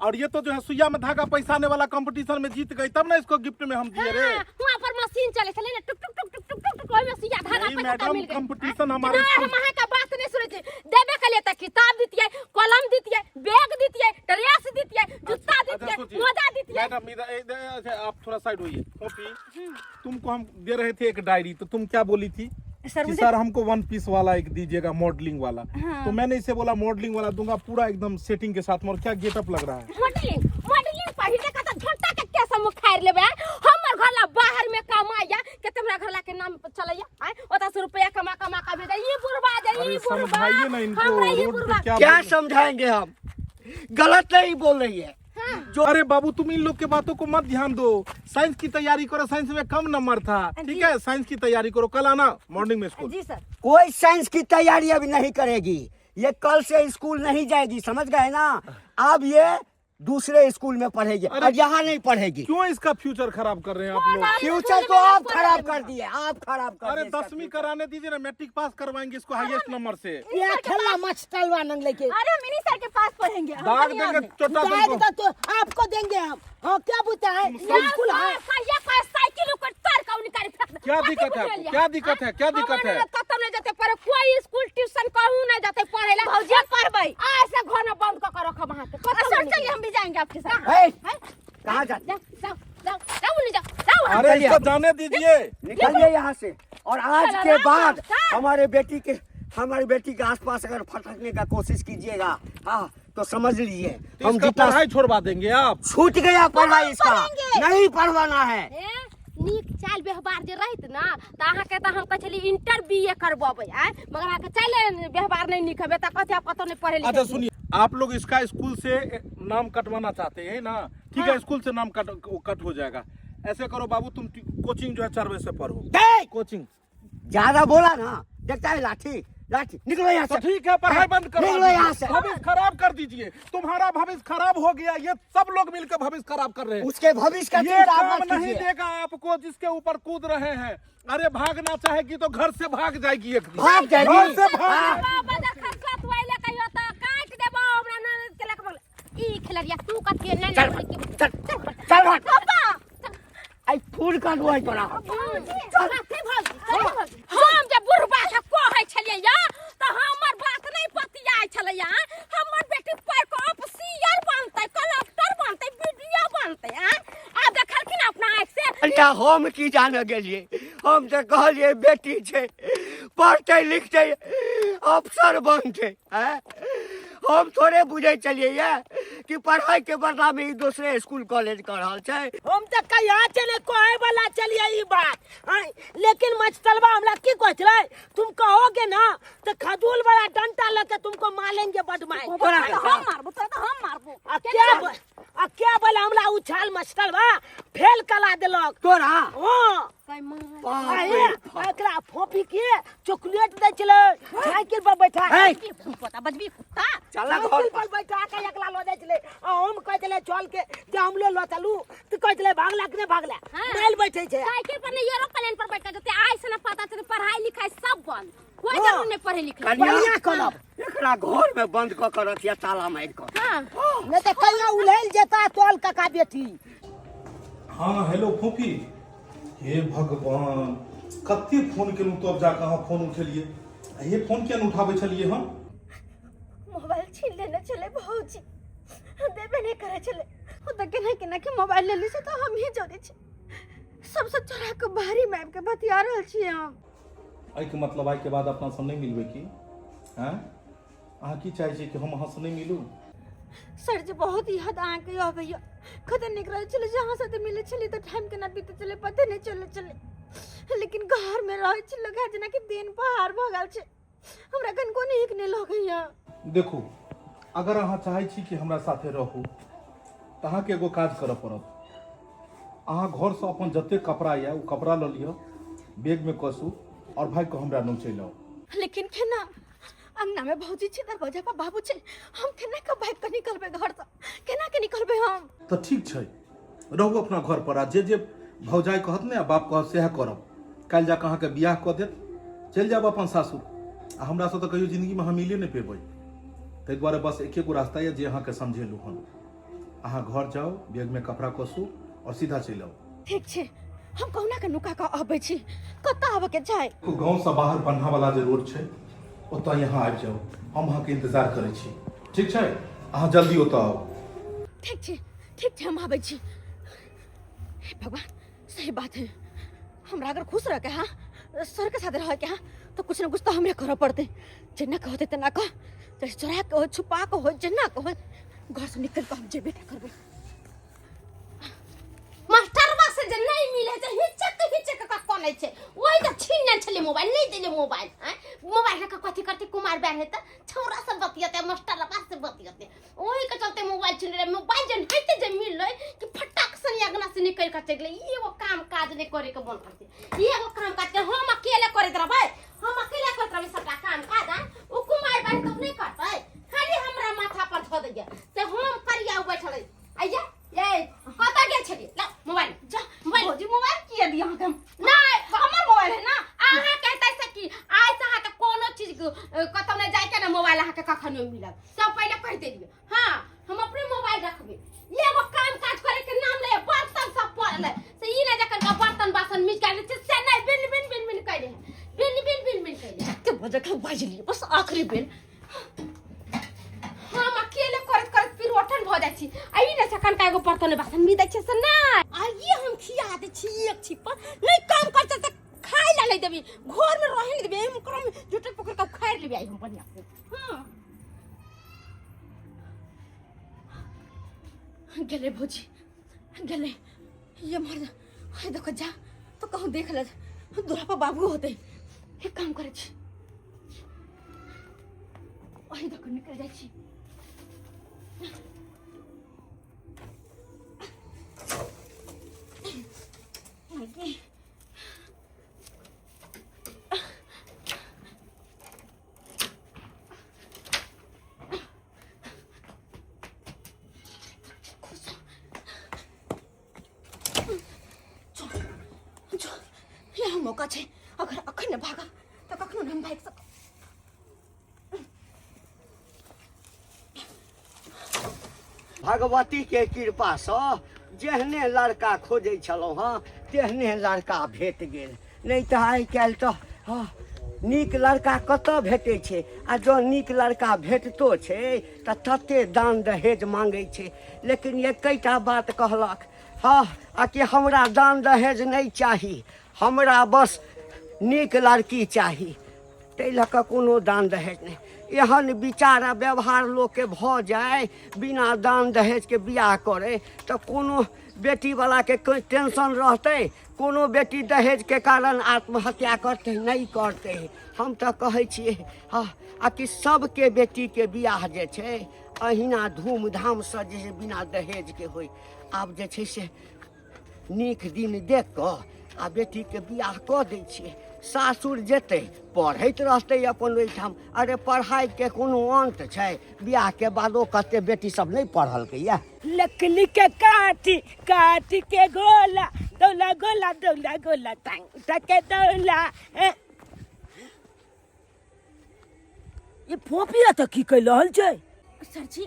और ये तो जो है सुइया में धागा पैसाने वाला कंपटीशन में जीत गई तब ना इसको गिफ्ट में हम दिए रे हाँ, वहाँ पर मशीन चले छले ना टुक टुक टुक टुक टुक टुक टुक ओहिमे सुइया धागा नहीं पैसा मैडम, मिल गई कंपटीशन हमारे ना स्कूल- हम अहाँ का बात नहीं सुनै छी देबे के लिए त किताब दितियै कलम दितियै बैग दितियै ड्रेस दितियै जूता अच्छा, दितियै सोचिए। मोजा दितियै मैडम इधर इधर- अच्छा, आप थोड़ा साइड होइए कॉपी तुमको हम दे रहे थे एक डायरी तो तुम क्या बोली थी सर, कि मुझे- सर हमको वन पीस वाला एक दीजिएगा मॉडलिंग वाला हाँ। तो मैंने इसे बोला मॉडलिंग वाला दूंगा पूरा एकदम सेटिंग के साथ में और क्या गेटअप लग रहा है मॉडलिंग मॉडलिंग पहिले का त झोंटा के केस हम उखाड़ लेबै आय? हमर घर ला बाहर में कमाया के तमरा घर ला के नाम पर चलैया आय ओता से रुपया कमा कमा के भेजा ई बुढ़वा जे अरे ई बुढ़वा समझाइए ना इनको हमरा ई रोड पे बुढ़वा क्या क्या बोल- समझाएंगे हम गलत नहीं बोल रही है हाँ। जो अरे बाबू तुम इन लोग के बातों को मत ध्यान दो साइंस की तैयारी करो साइंस में कम नंबर था ठीक है साइंस की तैयारी करो कल आना मॉर्निंग में स्कूल जी सर कोई साइंस की तैयारी अभी नहीं करेगी ये कल से स्कूल नहीं जाएगी समझ गए ना अब ये दूसरे स्कूल में पढ़ेगी अरे- और यहाँ नहीं पढ़ेगी क्यों इसका फ्यूचर खराब कर रहे हैं आप लोग फ्यूचर तो आप खराब कर दिए आप खराब कर अरे दिए इसका 10वीं कराने दीजिए ना मैट्रिक पास करवाएंगे इसको हाईएस्ट नंबर से ये खेला मछ तलवा नंग लेके अरे हम इन्हीं सर के पास पढ़ेंगे हम दाग कहीं और देंगे नहीं। चोटा दाग तुमको तो आपको देंगे हम हाँ क्या पूछता है स्कूल है ये कोई साइकिल ऊपर तर का निकाल फेंक दे। क्या कथी दिक्कत है बुझलियै? आपको? क्या दिक्कत है? क्या दिक्कत है? हमर कतौ नहीं जाते पर कोई स्कूल ट्यूशन कहूं नहीं जाते पढ़े ला भौजी हम पढ़बै आज से घर में बंद क के रखब अहाँ के कतौ सर नहीं चलिए हम भी जाएंगे आपके साथ ए, कहाँ जाते जाओ जाओ जाओ जाओ नहीं जाओ जाओ अरे निकलिए। इसको जाने दीजिए निकलिए यहाँ से और आज चलो, के राम बाद राम। हमारे बेटी के हमारी बेटी के आसपास अगर फटकने का कोशिश कीजिएगा हाँ तो समझ लीजिए तो हम इसका जितना पढ़ाई छोड़वा देंगे आप छूट गया पढ़ाई इसका पढ़ेंगे। नहीं पढ़वाना है ए, नीक चाल व्यवहार जे रहित ना तऽ अहाँके तऽ हम कहै छली इंटर बी ए करबेबै आँय मगर अहाँके चाले व्यवहार नहि नीक हेबै तऽ कथी आब कतौ नहि पढ़े लिखे अच्छा सुनिए आप लोग इसका स्कूल से नाम कटवाना चाहते हैं ना ठीक है स्कूल से नाम कट वो कट हो जाएगा ऐसे करो बाबू तुम कोचिंग जो है 4 बजे से पढ़ो देख, कोचिंग ज्यादा बोला ना देखता है लाठी लाठी निकलो यहाँ तो से ठीक है पढ़ाई बंद करो निकलो यहाँ से भविष्य खराब कर दीजिए तुम्हारा भविष्य खराब हो गया ये सब लोग मिलकर भविष्य खराब कर रहे हैं उसके भविष्य का ये चिंता आप काम मत नहीं कीजिए देगा आपको जिसके ऊपर कूद रहे हैं अरे भागना चाहेगी तो घर से भाग जाएगी एक दिन भाग जाएगी। घर से भाग हाँ। बाबा जखन कतवाइले कहियो तऽ काटि देबौ हमरा ननद के लग ई खेलरिया तू कथी नहि चल चल चल हट आई फूल काटुआ तोरा हम जे बुढ़बा के कहै छलियै या तऽ हमर बात नहि पतियाइ छलैया हमर बेटी पढ़ कऽ ऑफिसर बनतै कलेक्टर बनतै बीडीओ बनतै आँ आब देखलखिन अपना आँखि से अरे हम की जाने गेलियै हम तऽ कहलियै बेटी छै पढ़तै लिखतै अफसर बनतै आँय हम थोड़े बुझै छलियै ये कि पढ़ाई के बदला में ई दोसरे स्कूल कॉलेज कर रहल छै हम तऽ कहिया चले कहे वाला चलिए ई बात आँय, लेकिन मछतलवा हमरा की कहै छलै तुम कहोगे ना तो खजूर वाला डंडा लेके तुमको मारेंगे बदमाश तोरा तोरा तऽ हम मारबो तोरा तऽ हम मारबो आ क्या आ क्या बोले हमरा उछाल मछतलवा फेल कला देलक तोरा हाँ बाप अरे रे बाप। एकरा फोपी के चॉकलेट दै छलै साइकिल पर बैठा के हे, पता बजबी कुत्ता चल घर साइकिल पर बैठा के एकला लऽ जाइ छलै आ हम कहै छलै चल के जे हम लो लऽ चलू तऽ कहै छलै भागला कि नहि भागला हाँ। माइल बैठै छै साइकिल पर नहीं एरोप्लेन पर बैठ के जते आइ से ना पता चले पढ़ाई लिखाई सब बंद कोई हाँ। जरूर नहीं पढ़े लिखे कनिया बढ़िया करब एकरा घर में बंद कऽ के रखिया ताला मारि कऽ हाँ नहि तऽ कहिया उलहल जेता तोल काका बेटी हाँ हेलो फूफी हे भगवान कते फोन केलहुँ तब जाकऽ अहाँ फोन उठेलियै आ हे फोन किया नहि उठाबै छलियै हम मोबाइल छीन लेने छलै भौजी देबे नहि करै छलै ओ तऽ केना केना के मोबाइल लेली से तऽ हमही जोड़ै छी सबसँ चोरा कऽ बाहरीमे आबि कऽ बतिया रहल छियै हम एहिके मतलब आइके बाद अपना सब नहि मिलबै की आँय अहाँ की चाहै छियै कि हम अहाँसँ नहि मिलू सर जी बहुत याद अहाँके अबैया कतऽ नीक रहै छलै जे अहाँ साथे मिलै छलियै तऽ टाइम केना बीतै छलै पते नहि चलै छलै लेकिन घरमे रहै छी लगा जेनाकि दिन पहाड़ भऽ गेल छै हमरा कनिको नीक नहि लगैया देखू अगर अहाँ चाहै छी कि हमरा साथे रहू तऽ अहाँके एगो काज करऽ पड़त अहाँ घरसँ अपन जतेक कपड़ा यए ओ कपड़ा लऽ लिअ बैगमे कसू आओर भागि कऽ हमरा लग चलि आउ। लेकिन केना? अंगना में भौजी छै, दरवाजा पर बाबू छै, हम केना के भागि के निकलबै घर से? केना के निकलबै हम? तऽ ठीक छै, रहू अपना घर पर आ जे जे भौजाइ कहत ने आ बाप कहत सएह करब। काल्हि जा कऽ अहाँके बियाह कऽ देत, चलि जायब अपन सासुर आ हमरासँ तऽ कहियो जिन्दगीमे अहाँ मिले नहि पेबै। ताहि दुआरे बस एके गो रास्ता यऽ जे अहाँके समझेलहुँ हन। अहाँ घर जाउ, बैगमे कपड़ा कसू आओर सीधा चलि आउ। ठीक छै, हम कहुना के नुका कऽ अबै छी। कतऽ आबऽ के छै? गाँवसँ बाहर बन्हा वाला जे रोड छै ओतऽ यहाँ आबि जाउ, हम अहाँके इंतजार करै छी। ठीक छै, अहाँ जल्दी ओतऽ आउ। ठीक छै, ठीक छै, हम आबै छी। हे भगवान, सही बात है, हमरा अगर खुश रह के हाँ सर के साथ रह के हाँ तो कुछ न कुछ तो हमरे करऽ पड़तै। जेना कहते तेना कह, चाहे चोरा के हो, छुपा के हो, जेना के हो, घर से निकल के हम जेबे टा करबै। मास्टरवा से जे नहीं मिले छै, हिचक हिचक के कनै छै। ओहि तऽ छीन ने छलै मोबाइल, नहीं देले मोबाइल। आँय, मोबाइल रख कथी करते? कुमार बैर हेतै, छौड़ा से बतियते, मास्टरवा से बतियते, ओहि के चलते मोबाइल छीन रहे। मोबाइल जन हेतै जे मिललै कि फटाक से अंगना से निकल के चलि गेलै। ई एगो काम काज नहीं करे के मन करते, ई एगो काम काज के हम अकेले करैत रहबै, हम अकेले करैत रहबै सबटा काम काज। आँय, ओ कुमार बैर तब नहीं करतै, खाली हमरा माथा पर धऽ दैया से हम करिया बैठल है। आइया ए, कतऽ गेल छलियै? ला मोबाइल, जा मोबाइल। भौजी, मोबाइल किया दिया अहाँके? हम नहि, हमर मोबाइल है ना। अहाँ कहते से कि आइ से अहाँके कोनो चीज कतौ नहि जाइके ने मोबाइल अहाँके कखनो मिलत, सब पहिले कहि देलियै। हाँ, हम अपने मोबाइल रखबै। एगो काम काज करे के नाम ले, बर्तन सब पड़ल है से ई नहि जखन के बर्तन बासन मिच गेल छै से नहि, बिन बिन बिन बिन कैले है, बिन बिन बिन बिन कैले है। के बजे के बाजलियै, बस आखिरी बेर। हम अकेले करैत करैत पिरोठन भऽ जाइ छी आ ई नहि जखन का एगो बर्तन बासन मिच दै छै से नहि। आ ई हम खिया दै छी एक छिप्पा, नहि काम करतै तऽ खाय ला नहि देबी, घर में रहे नहि देबी, एहिमे क्रम जुटे पकड़ के उखाड़ि लेबी आइ हम बढ़िया से। हाँ गेलै भौजी, गेलै। ये मर हाय, देखो जा तो कहूँ देख ले, दूरा पर बाबू होते। एक काम करै छी, अही देखो निकल जाइ छी। मायके जो यह मौका छै, अगर अखन ने भागा तऽ कखनो ने हम भागि सकब। भगवती के कृपासँ जेहने लड़का खोजै छलहुँ हँ तेहने लड़का भेट गेल। नहि तऽ आइ काल्हि तऽ हँ, नीक लड़का कतऽ भेटै छै? आ जँ नीक लड़का भेटतो छै तऽ तते दान दहेज मांगै छै। लेकिन एकैटा बात कहलक हँ आ कि हमरा दान दहेज नहि चाही, हमरा बस नीक लड़की चाही, ताहि लऽ कऽ कोनो दान दहेज नहि। एहन विचार आ व्यवहार लोकके भऽ जाय, बिना दान दहेजके बियाह करै, तऽ कोनो बेटीवलाके टेंशन रहतै? कोनो बेटी दहेजके कारण आत्महत्या करतै? नहि करतै। हम तऽ कहै छियै हँ आ कि सबके बेटीके बियाह जे छै अहिना धूमधामसँ जे छै बिना दहेजके होइ। आब जे छै से नीक दिन देख कऽ आ बेटीके बियाह कऽ दै छियै। सासुर जेतै, पढ़ैत रहतै अपन ओहिठाम। अरे पढ़ाइके कोनो अन्त छै? बियाहके बादो कते बेटी सब नहि पढ़लकैया। लकड़ी के काठी काठी के गोला दौला गोला दौला गोला टांग उठा के दौला। ए, ये फोपिया तऽ की कहि रहल छै? सर जी,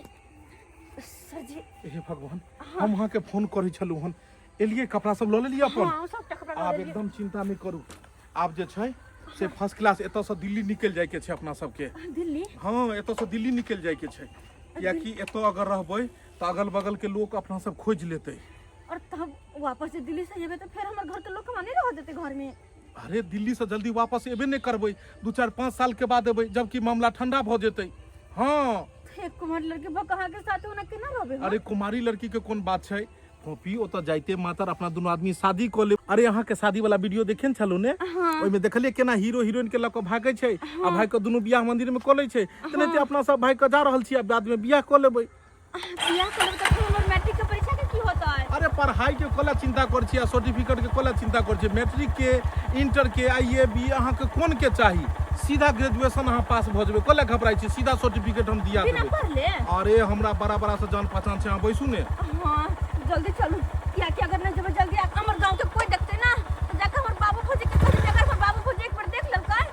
सर जी। हे भगवान, हम अहाँके फोन करै छलहुँ हन। एलियै? कपड़ा सब लऽ लेलियै अपन? हाँ, सबटा कपड़ा लऽ आब लेलियै। एकदम चिंता नहि करू। आब जे छै से फर्स्ट क्लास एतऽसँ दिल्ली निकलि जाइके छै अपना सबके। दिल्ली? हाँ, एतऽसँ दिल्ली निकलि जाइके छै, कियाकि एतऽ अगर रहबै तऽ अगल बगल के लोक अपना सब खोजि लेतै। और तब वापस जे दिल्ली से जेबै तऽ फेर हमर घर के लोग हमरा नहि रहऽ देतै घर में। अरे दिल्ली से जल्दी वापस एबे नहि करबै, 2-4-5 साल के बाद एबै, जबकि मामला ठंडा भऽ जेतै। हाँ। एक कुमार लड़की भऽ कहाँ के साथ होना केना रहबै हम? अरे कुमारी लड़की के कोन बात छै फोपी, ओतऽ जाइते मातर अपना दुनू आदमी शादी कऽ लेब। अरे अहाँके शादी वाला वीडियो देखे ने छलहुँ ने? हाँ। ओहिमे देखलियै केना हीरो हीरोइन के लऽ कऽ भागै छै आ भागि कऽ दुनू बियाह मंदिर में कऽ लै छै। तेनाहिते अपना सब भागि कऽ जा रहल छी आ बाद में बियाह कऽ लेबै। बियाह कऽ लेबै तऽ फेर हमर मैट्रिक के परीक्षा के की होतै? अरे पढ़ाई के कोला चिंता कर छी आ सर्टिफिकेट के कोला चिंता कर छी मैट्रिक के इंटर के आई ए बी अहाँ के कोन के चाही सीधा ग्रेजुएशन अहाँ पास भऽ जेबै कोला घबराइ छी सीधा सर्टिफिकेट हम दिया बिना देबै पढ़ले अरे हमरा बड़ा बड़ा से जान पहचान छै अहाँ बैसू ने हाँ जल्दी चलू किया कि अगर नहीं जेबै जल्दी हमर गांव के कोई देखते ना तो जाके हमर बाबू भौजी के कह देते अगर हमर बाबू भौजी एक बार देख लेलकै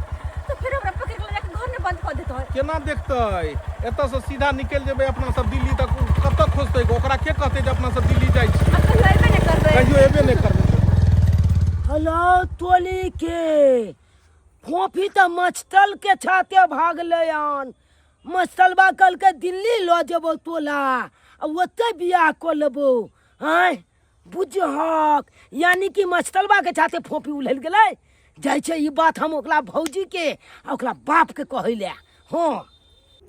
तो फिर हमरा पकड़ के ले जाके घर में बंद कर देतै केना देखतै एतऽ से सीधा निकलि जेबै अपना सब दिल्ली तक कतऽ खोजतै ओकरा के कहतै जे अपना सब दिल्ली जाइ छी आ कहियो अयबे नहि करबै कहियो एबे नहि करबै हेलो तोली के फोफी तऽ मछतल के छाते भागलै आन मछतलबा कहलकै दिल्ली लऽ जेबौ तोला आ ओतै बियाह कऽ लेबौ आँय बुझहक यानी कि मछतलबा के छाते फोफी उलहल गेलै जाइ छै ई बात हम ओकरा भौजी के आ ओकरा बाप के कहै लए हँ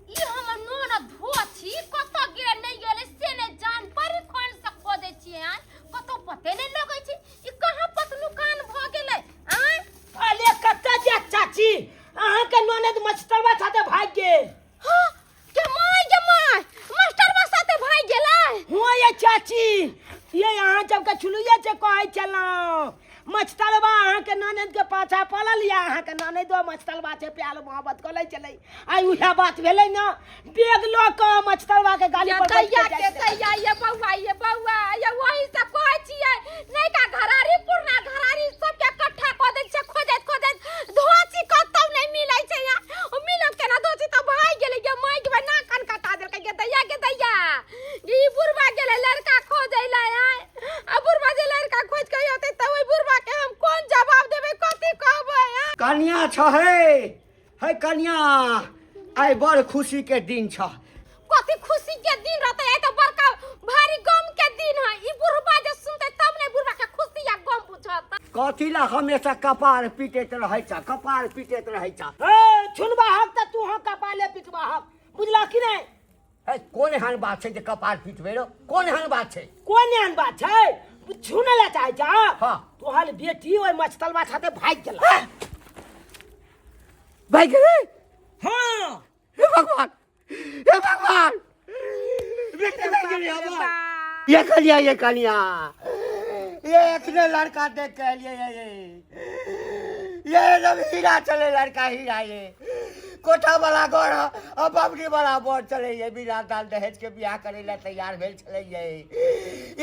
ई हमर नोन धो छी कतऽ गेल नहि गेल से नहि जान बड़ी खन से खोजै छियै आँय कतौ पते नहि लगै छै ई कहाँ पतलू कान भऽ गेलै आँय अरे कतऽ जायत चाची अहाँके ननद मछतलबा छाते भागि गेल हाँ, के माय के माय मास्टरवा साथे भागि गेलै हुआ ये चाची ये अहाँ सबके छुलुए छै कहै छलहुँ मछतलबा अहाँके ननद के पाछा पड़ल यऽ अहाँके ननदो मछतलबा छै प्यार मोहब्बत कऽ लै छलै आइ उएह बात भेलै ने बैग लऽ कऽ मछतलबा के गाड़ी पर बैठ दैया के के जाइ छलै। दैया ये बौआ ये बौआ ये वही से कहै छियै नहीं का घरारी पुरना घरारी सबके इकट्ठा कऽ दै छै खोजैत खोजैत धोची कतौ नहीं मिलै छै यहाँ ओ मिलत केना धोची तऽ भागि गेलै गे माय के नाक कान कटा देलकै गे दैया गे दैया ई बुढ़बा गेलै लड़का खोजै लए आय आ बुढ़बा जे लड़का खोज के अतै तऽ ओहि बुढ़बा के हम कोन जवाब देबै कथी कहबै आय कनिया छ हे हे कनिया आइ बड़ खुशी के दिन छ कथी खुशी के दिन रहते आइ तऽ बड़का भारी गम के दिन है ई बुढ़बा जे सुनते तब ने बुढ़बा के खुशी या गम बुझत कथी ला हमेशा कपार पीटैत रहै छ कपार पीटैत रहै छ हे छुनबाहक तऽ तू हँ कपाले पिटबाहक बुझला कि नहि हे कोन एहन बात छै जे कपार पीटबै रो कोन एहन बात छै कोन एहन बात छै छुने ला चाहे छ हाँ। तोहर बेटी ओहि मछतलबा साथे भागि गेल भागि गेलै हाँ हे भगवान हे भगवान बेटी भागि गेलै हमर ये कनिया ये कनिया ये एखने लड़का देख के एलियै ये ये ये एकदम हीरा चले लड़का हीरा ये कोठा वाला घर आ बबरी वाला बर चले ये बिना दान दहेज के बियाह करे ला तैयार भेल छले ये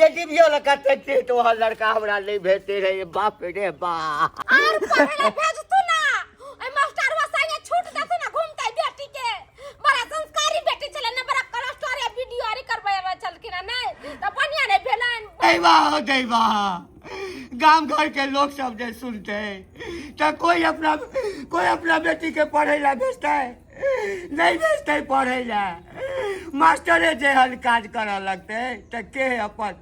ये डिबियो लग कते टेट वह लड़का हमरा नहीं भेटते रहे बाप रे बाप आर पढ़े ला भेजतू ना ओइ मास्टरवा संगे छूट देतू ना घूमते बेटी के बड़ा संस्कारी बेटी छले ना बड़ा कोलेस्ट्रॉल या वीडियो आरी करबै छलखिन नहीं तऽ बढ़िया नहीं भेलनि दैवा हो दैवा गाम घर के लोग सब जे सुनते तऽ कोई अपना बेटी के पढ़े ला भेजते नहीं भेजते पढ़े ला मास्टरे जेहन काज करऽ लगतै तऽ के अपन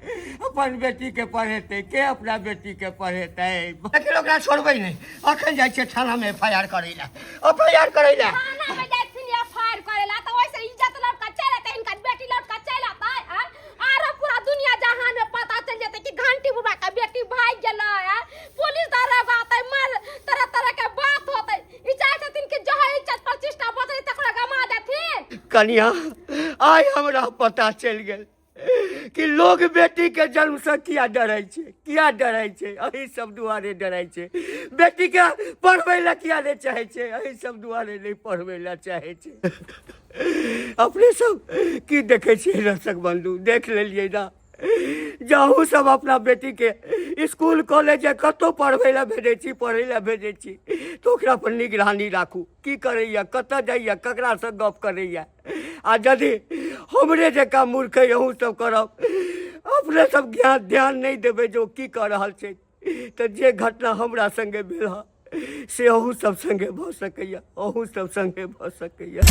अपन बेटी के पढ़ेतै के अपना बेटी के पढ़ेतै लेकिन ओकरा छोड़बै नहि अखन जाइ छियै थानामे एफ I R करै ला एफ I R करै ला थाना में जाथिन एफ I R करे ला तऽ ओइसे इज्जत लौट के चलि एतै हिनकर बेटी लौट के चलि एतै आँय? आरो पूरा दुनिया जहान में पता चल जेतै कि घंटी बुढ़ा के बेटी भागि गेलै आँय? पुलिस दरोगा अतै मार तरह तरह के बात होतै ई चाहै छथिन कि जहाँ इज्जत प्रतिष्ठा बचलै तकरा गमा देथिन कनिया आइ हमरा पता चलि गेल कि लोग बेटी के जन्म से किया डरै छै किया डरै छै एहि सब दुआरे डरै छै बेटी के पढ़बै लए किया नहि चाहै छै एहि सब दुआरे नहि पढ़बै लए चाहै छै अपने सब की देखै छियै दर्शक बंधु देख लेलियै ना जे अहूँ सब अपना बेटीके इसकुल कॉलेज या कतहु पढ़बै लए भेजै छी पढ़ै लए भेजै छी तऽ ओकरा पर निगरानी राखू की करैया कतऽ जाइया ककरासँ गप करैया आ यदि हमरे जकाँ मूर्ख अहूँ सब करब अपने सब ज्ञान ध्यान नहि देबै जे ओ की कऽ रहल छै तऽ जे घटना हमरा सङ्गे भेल हँ से अहूँ सब सङ्गे भऽ सकैया अहूँ सब सङ्गे भऽ सकैया।